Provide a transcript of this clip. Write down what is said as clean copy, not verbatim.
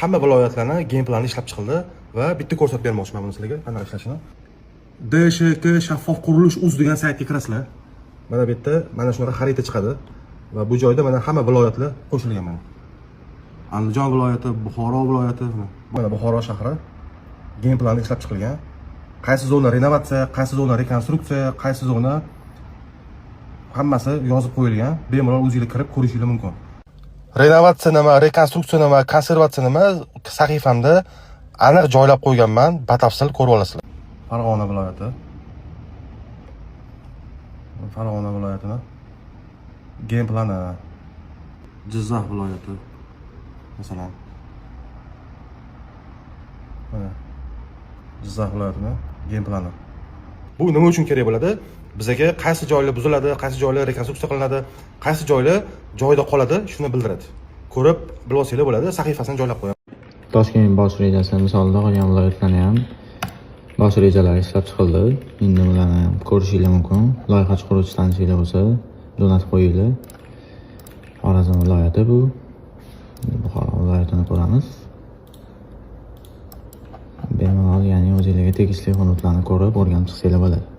Hamma viloyatlarni genplani ishlab chiqildi va bitta ko'rsatib bermoqchiman buni sizlarga, qanaqa ishlashini. DShK shaffof qurilish uz degan saytga kirasizlar. Mana bu yerda mana shunaqa xarita chiqadi va bu joyda mana hamma viloyatlar qo'shilgan mana. Andijon viloyati, Buxoro viloyati, mana Buxoro shahri genplani ishlab chiqilgan. Qaysi zona renovatsiya, qaysi zona rekonstruksiya, qaysi zona, hammasi yozib qo'yilgan. Bemalol o'zinglar kirib ko'rishinglar mumkin. Renovatsiya nima, rekonstruksiya nima, konservatsiya nima, sahifamda aniq joylab qo'yganman, batafsil ko'rib olasizlar. Farg'ona viloyati. Farg'ona viloyatini genplani, Jizzax viloyati masalan. Mana Jizzax viloyatini genplani. Bu nima uchun kerak bo'ladi? Bizaga qaysi joylar buziladi, qaysi joylar rekonstruksiya qilinadi, qaysi joylar joyida qoladi, shuni bildiradi. Ko'rib bilib olsanglar bo'ladi, sahifasini joylab qo'yaman. Toshkent bosh rejasi misolida qolgan viloyatlarni ham bosh rejalari ishlab chiqildi. Endi ularni ham ko'rishinglar mumkin. Loyihachi, quruvchi tanishinglar bo'lsa, jo'natib qo'yinglar. Xorazm viloyati bu. Endi Buxoro viloyatini ko'ramiz. Bemalol, ya'ni o'zinglarga tegishli hududlarni ko'rib, o'rganib chiqsanglar bo'ladi.